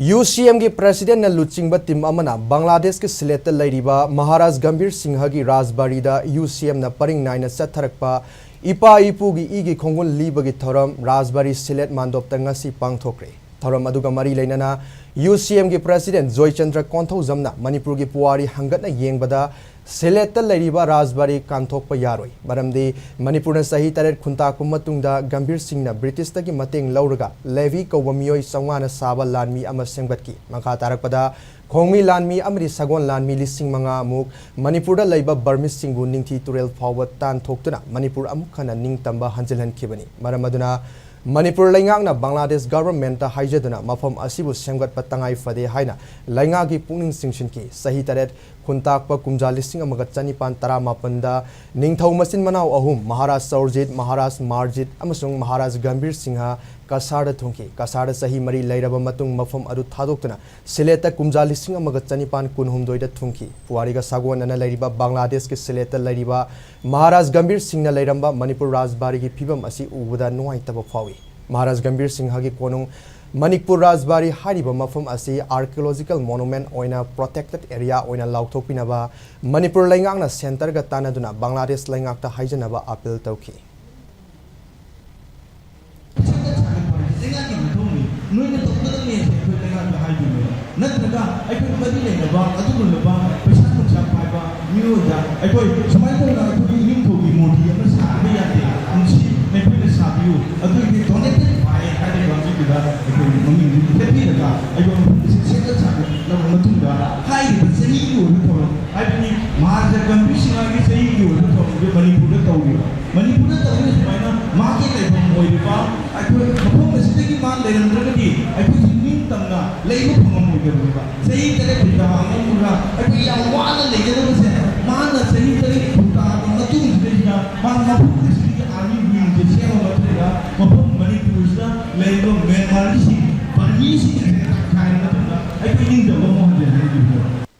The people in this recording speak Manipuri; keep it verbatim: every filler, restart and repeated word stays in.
ꯌꯨ ꯁꯤ ꯑꯦꯝꯒꯤ ꯄ꯭ꯔꯦꯁꯤꯗꯦꯟꯠꯅ ꯂꯨꯆꯤꯡꯕ ꯇꯤꯝ ꯑꯃꯅ ꯕꯪꯒ꯭ꯂꯥꯗꯦꯁꯀꯤ ꯁꯤꯂꯦꯠꯇ ꯂꯩꯔꯤꯕ ꯃꯍꯥꯔꯥꯖ ꯒꯝꯚꯤꯔ ꯁꯤꯡꯍꯒꯤ ꯔꯥꯖꯕꯥꯔꯤꯗ ꯌꯨ ꯁꯤ ꯑꯦꯝꯅ ꯄꯔꯤꯡ ꯅꯥꯏꯅ ꯆꯠꯊꯔꯛꯄ ꯏꯄꯥ ꯏꯄꯨꯒꯤ ꯏꯒꯤ ꯈꯣꯡꯒꯨꯜ ꯂꯤꯕꯒꯤ ꯊꯧꯔꯝ ꯔꯥꯖꯕꯥꯔꯤ ꯁꯤꯂꯦꯠ ꯃꯥꯟꯗꯣꯞꯇ ꯉꯁꯤ ꯄꯥꯡꯊꯣꯛꯈ꯭ꯔꯦ꯫ ꯊꯧꯔꯝ ꯑꯗꯨꯒ ꯃꯔꯤ ꯂꯩꯅꯅ ꯌꯨ ꯁꯤ ꯑꯦꯝꯒꯤ ꯄ꯭ꯔꯦꯁꯤꯗꯦꯟꯠ ꯖꯣꯏꯆꯟꯗ꯭ꯔ ꯀꯣꯟꯊꯧꯖꯝꯅ ꯃꯅꯤꯄꯨꯔꯒꯤ ꯄꯨꯋꯥꯔꯤ ꯍꯪꯒꯠꯅ ꯌꯦꯡꯕꯗ ꯁꯤꯂꯦꯠꯇ ꯂꯩꯔꯤꯕ ꯔꯥꯖꯕꯥꯔꯤ ꯀꯥꯟꯊꯣꯛꯄ ꯌꯥꯔꯣꯏ, ꯃꯔꯝꯗꯤ ꯃꯅꯤꯄꯨꯔꯅ ꯆꯍꯤ ꯇꯔꯦꯠ ꯈꯨꯟꯇꯥꯛꯄ ꯃꯇꯨꯡꯗ ꯒꯝꯚꯤꯔ ꯁꯤꯡꯅ ꯕ꯭ꯔꯤꯇꯤꯁꯇꯒꯤ ꯃꯇꯦꯡ ꯂꯧꯔꯒ ꯂꯦꯚꯤ ꯀꯧꯕ ꯃꯤꯑꯣꯏ ꯆꯥꯝꯃꯉꯥꯅ ꯁꯥꯕ ꯂꯥꯟꯃꯤ ꯑꯃ ꯁꯦꯝꯒꯠꯈꯤ꯫ ꯃꯈꯥ ꯇꯥꯔꯛꯄꯗ ꯈꯣꯡꯃꯤ ꯂꯥꯟꯃꯤ ꯑꯃꯗꯤ ꯁꯒꯣꯜ ꯂꯥꯟꯃꯤ ꯂꯤꯁꯤꯡ ꯃꯉꯥ ꯑꯃꯨꯛ ꯃꯅꯤꯄꯨꯔꯗ ꯂꯩꯕ ꯕꯔꯃꯤꯁꯁꯤꯡꯕꯨ ꯅꯤꯡꯊꯤ ꯇꯨꯔꯦꯜ ꯐꯥꯎꯕ ꯇꯥꯟꯊꯣꯛꯇꯨꯅ ꯃꯅꯤꯄꯨꯔ ꯑꯃꯨꯛ ꯍꯟꯅ ꯅꯤꯡꯇꯝꯕ ꯍꯟꯖꯤꯜꯍꯟꯈꯤꯕꯅꯤ꯫ ꯃꯔꯝ ꯑꯗꯨꯅ ꯃꯅꯤꯄꯨꯔ ꯂꯩꯉꯥꯛꯅ ꯕꯪꯒ꯭ꯂꯥꯗꯦꯁ ꯒꯚꯔꯟꯃꯦꯟꯠꯇ ꯍꯥꯏꯖꯗꯨꯅ ꯃꯐꯝ ꯑꯁꯤꯕꯨ ꯁꯦꯝꯒꯠꯄ ꯇꯉꯥꯏ ꯐꯗꯦ ꯍꯥꯏꯅ ꯂꯩꯉꯥꯛꯀꯤ ꯄꯨꯛꯅꯤꯡ ꯆꯤꯡꯁꯤꯟꯈꯤ꯫ ꯆꯍꯤ ꯇꯔꯦꯠ ꯈꯨꯟꯇꯥꯛꯄ ꯀꯨꯝꯖꯥ ꯂꯤꯁꯤꯡ ꯑꯃꯒ ꯆꯅꯤꯄꯥꯟ ꯇꯔꯥꯃꯥꯄꯟꯗ ꯅꯤꯡꯊꯧ ꯃꯆꯤꯟ ꯃꯅꯥꯎ ꯑꯍꯨꯝ, ꯃꯍꯥꯔꯥꯖ ꯁꯧꯔꯖꯤꯠ, ꯃꯍꯥꯔꯥꯖ ꯃꯥꯔꯖꯤꯠ ꯑꯃꯁꯨꯡ ꯃꯍꯥꯔꯥꯖ ꯒꯝꯚꯤꯔ ꯁꯤꯡꯍ ꯀꯁꯥꯔꯗ ꯊꯨꯡꯈꯤ꯫ ꯀꯁꯥꯔꯗ ꯆꯍꯤ ꯃꯔꯤ ꯂꯩꯔꯕ ꯃꯇꯨꯡ ꯃꯐꯝ ꯑꯗꯨ ꯊꯥꯗꯣꯛꯇꯨꯅ ꯁꯤꯂꯦꯠꯇ ꯀꯨꯝꯖꯥ ꯂꯤꯁꯤꯡ ꯑꯃꯒ ꯆꯅꯤꯄꯥꯟ ꯀꯨꯟꯍꯨꯝꯗꯣꯏꯗ ꯊꯨꯡꯈꯤ꯫ ꯄꯨꯋꯥꯔꯤꯒ ꯁꯥꯒꯣꯟꯅꯅ ꯂꯩꯔꯤꯕ ꯕꯪꯒ꯭ꯂꯥꯗꯦꯁꯀꯤ ꯁꯤꯂꯦꯠꯇ ꯂꯩꯔꯤꯕ ꯃꯍꯥꯔꯥꯖ ꯒꯝꯚꯤꯔ ꯁꯤꯡꯅ ꯂꯩꯔꯝꯕ ꯃꯅꯤꯄꯨꯔ ꯔꯥꯖꯕꯥꯔꯤꯒꯤ ꯐꯤꯕꯝ ꯑꯁꯤ ꯎꯕꯗ ꯅꯨꯡꯉꯥꯏꯇꯕ ꯐꯥꯎꯏ꯫ ꯃꯍꯥꯔꯥꯖ ꯒꯝꯚꯤꯔ ꯁꯤꯡꯍꯒꯤ ꯀꯣꯅꯨꯡ ꯃꯅꯤꯄꯨꯔ ꯔꯥꯖꯕꯥꯔꯤ ꯍꯥꯏꯔꯤꯕ ꯃꯐꯝ ꯑꯁꯤ archaeological monument ꯑꯣꯏꯅ protected area ꯑꯣꯏꯅ ꯂꯥꯎꯊꯣꯛꯄꯤꯅꯕ ꯃꯅꯤꯄꯨꯔ ꯂꯩꯉꯥꯛꯅ ꯁꯦꯟꯇꯔꯒ ꯇꯥꯟꯅꯗꯨꯅ ꯕꯪꯒ꯭ꯂꯥꯗꯦꯁ ꯂꯩꯉꯥꯛꯇ ꯍꯥꯏꯖꯅꯕ ꯑꯥꯄꯤꯜ ꯇꯧꯈꯤ꯫ ꯂꯩꯉꯥꯛꯀꯤ ꯃꯊꯧꯅꯤ, ꯅꯣꯏꯅ ꯇꯧꯒꯗꯕꯅꯤ ꯍꯥꯏꯁꯦ ꯑꯩꯈꯣꯏ ꯂꯩꯉꯥꯛꯇ ꯍꯥꯏꯗꯣꯏꯅꯦꯕ꯫ ꯅꯠꯇ꯭ꯔꯒ ꯑꯩꯈꯣꯏ ꯃꯔꯤ ꯂꯩꯅꯕ ꯑꯗꯨꯒꯨꯝꯂꯕ ꯄꯩꯁꯥ ꯅꯨꯡꯁꯥ ꯄꯥꯏꯕ ꯃꯤꯑꯣꯏꯗ ꯑꯩꯈꯣꯏ ꯁꯨꯃꯥꯏꯅ ꯇꯧꯅ ꯑꯩꯈꯣꯏꯒꯤ ꯏꯅꯤꯡꯊꯧꯒꯤ ꯃꯨꯔꯇꯤ ꯑꯃ ꯁꯥꯕ ꯌꯥꯗꯦ, ꯅꯨꯡꯁꯤ ꯑꯩꯈꯣꯏꯅ ꯁꯥꯕꯤꯌꯨ, ꯑꯗꯨꯒꯤ donated by ꯍꯥꯏꯔꯤꯕ ꯃꯤꯗꯨꯗ ꯑꯩꯈꯣꯏ ꯃꯃꯤꯡꯗꯨ ꯊꯦꯠꯄꯤꯔꯒ ꯑꯩꯈꯣꯏ ꯃꯐꯝ ꯑꯁꯤ ꯁꯦꯝꯒꯠ ꯁꯥꯒꯠꯂꯕ ꯃꯇꯨꯡꯗ ꯍꯥꯏꯔꯤꯕ ꯆꯍꯤꯒꯤ ꯑꯣꯏꯕ ꯊꯧꯔꯝ, ꯍꯥꯏꯕꯗꯤ ꯃꯍꯥꯔꯥꯖꯥ ꯒꯝꯚꯤꯔ ꯁꯤꯡꯍꯒꯤ ꯆꯍꯤꯒꯤ ꯑꯣꯏꯕ ꯊꯧꯔꯝꯁꯦ ꯃꯅꯤꯄꯨꯔꯗ ꯇꯧꯔꯤꯕ, ꯃꯅꯤꯄꯨꯔꯗ ꯇꯧꯔꯤꯕ ꯁꯨꯃꯥꯏꯅ ꯃꯥꯒꯤ ꯂꯩꯐꯝ ꯑꯣꯏꯔꯤꯕ ꯑꯩꯈꯣꯏ ꯃꯐꯝ ꯑꯁꯤꯗꯒꯤ ꯃꯥ ꯂꯩꯔꯝꯗ꯭ꯔꯒꯗꯤ ꯑꯩꯈꯣꯏꯁꯤ ꯅꯤꯡꯇꯝꯅ ꯂꯩꯕ ꯐꯪꯉꯝꯃꯣꯏꯗꯕꯅꯦꯕ꯫ ꯆꯍꯤ ꯇꯔꯦꯠ ꯈꯨꯟꯇꯥꯛꯑꯕ ꯃꯇꯨꯡꯗ ꯑꯩꯈꯣꯏ ꯌꯥꯝ ꯋꯥꯅ ꯂꯩꯒꯗꯕꯁꯦ, ꯃꯥꯅ ꯆꯍꯤ ꯇꯔꯦꯠ ꯈꯨꯟꯇꯥꯛꯑꯕ ꯃꯇꯨꯡꯁꯤꯗꯩꯁꯤꯗ ꯃꯥꯅ ꯃꯐꯝ ꯑꯁꯤꯒꯤ army wingꯁꯦ ꯁꯦꯝꯃ ꯃꯇꯨꯡꯗ ꯃꯐꯝ ꯃꯅꯤꯄꯨꯔꯁꯤꯗ ꯂꯩꯔꯤꯕ ꯃ꯭ꯌꯥꯟꯃꯥꯔꯒꯤꯁꯤꯡ, ꯕꯔꯃꯤꯁꯤꯡꯁꯦ ꯇꯛꯈꯥꯏꯔ ꯃꯇꯨꯡꯗ ꯑꯩꯈꯣꯏ ꯅꯤꯡꯇꯝꯕ ꯑꯃ